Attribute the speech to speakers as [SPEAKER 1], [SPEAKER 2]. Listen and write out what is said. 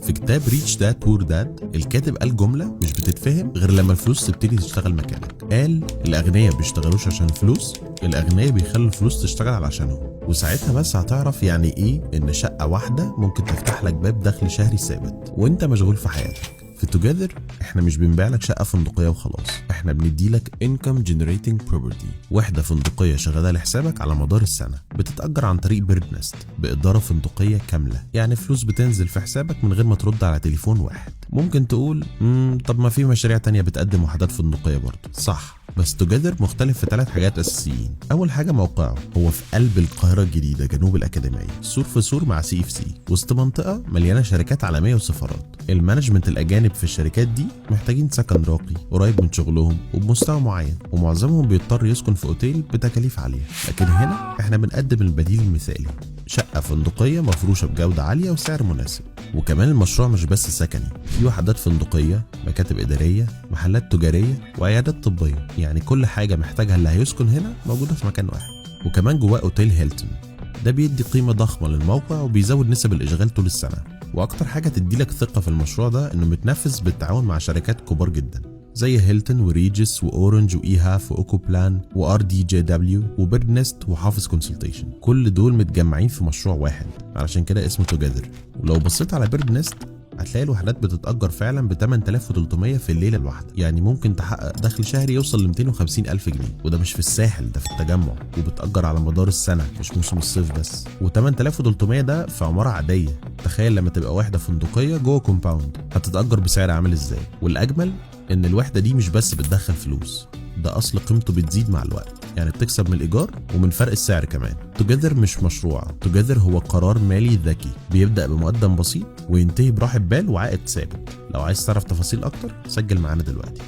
[SPEAKER 1] في كتاب Rich Dad Poor Dad، الكاتب قال جملة مش بتتفهم غير لما الفلوس تبتدي تشتغل مكانك. قال: الأغنياء بيشتغلوش عشان الفلوس، الأغنياء بيخلوا الفلوس تشتغل علشانهم. وساعتها بس هتعرف يعني إيه إن شقة واحدة ممكن تفتح لك باب دخل شهري ثابت وإنت مشغول في حياتك. في Together احنا مش بنبيع لك شقة فندقية وخلاص، احنا بندي لك income generating property، وحدة فندقية شغالة لحسابك على مدار السنة، بتتأجر عن طريق Bird Nest بإدارة فندقية كاملة، يعني فلوس بتنزل في حسابك من غير ما ترد على تليفون واحد. ممكن تقول: طب ما في مشاريع تانية بتقدم وحدات فندقية برضه. صح، بس Together مختلف في 3 حاجات اساسيين. اول حاجة موقعه، هو في قلب القاهرة الجديده، جنوب الاكاديميه، سور في سور مع CFC، وسط منطقة مليانة شركات عالمية وسفارات. ال management الاجانب في الشركات دي محتاجين سكن راقي قريب من شغلهم وبمستوى معين، ومعظمهم بيضطر يسكن في اوتيل بتكاليف عاليه. لكن هنا احنا بنقدم البديل المثالي، شقة فندقية مفروشة بجودة عالية وسعر مناسب. وكمان المشروع مش بس سكني، في وحدات فندقية، مكاتب إدارية، محلات تجارية، وعيادات طبية، يعني كل حاجة محتاجها اللي هيسكن هنا موجودة في مكان واحد. وكمان جواه أوتيل هيلتون، ده بيدي قيمة ضخمة للموقع وبيزود نسب الإشغال طول السنة. وأكتر حاجة تديلك ثقة في المشروع ده إنه متنفذ بالتعاون مع شركات كبار جدا زي هيلتون وريجس واورنج وايهاف واوكوبلان وار دي جي دبليو وبيرد نست وحافظ Consultation. كل دول متجمعين في مشروع واحد، علشان كده اسمه Together. ولو بصيت على Bird Nest هتلاقي الوحدات بتتأجر فعلا ب 8300 في الليلة الواحدة، يعني ممكن تحقق دخل شهري يوصل ل 250 ألف جنيه. وده مش في الساحل، ده في التجمع، وبتأجر على مدار السنة مش موسم الصيف بس. و8300 ده في عمارة عادية، تخيل لما تبقى وحدة فندقية جوه compound هتتأجر بسعر عامل ازاي؟ والأجمل إن الوحدة دي مش بس بتدخل فلوس، ده أصل قيمته بتزيد مع الوقت، يعني بتكسب من الإيجار ومن فرق السعر كمان. Together مش مشروع، Together هو قرار مالي ذكي بيبدأ بمقدم بسيط وينتهي براحة بال وعائد ثابت. لو عايز تعرف تفاصيل أكتر سجل معانا دلوقتي.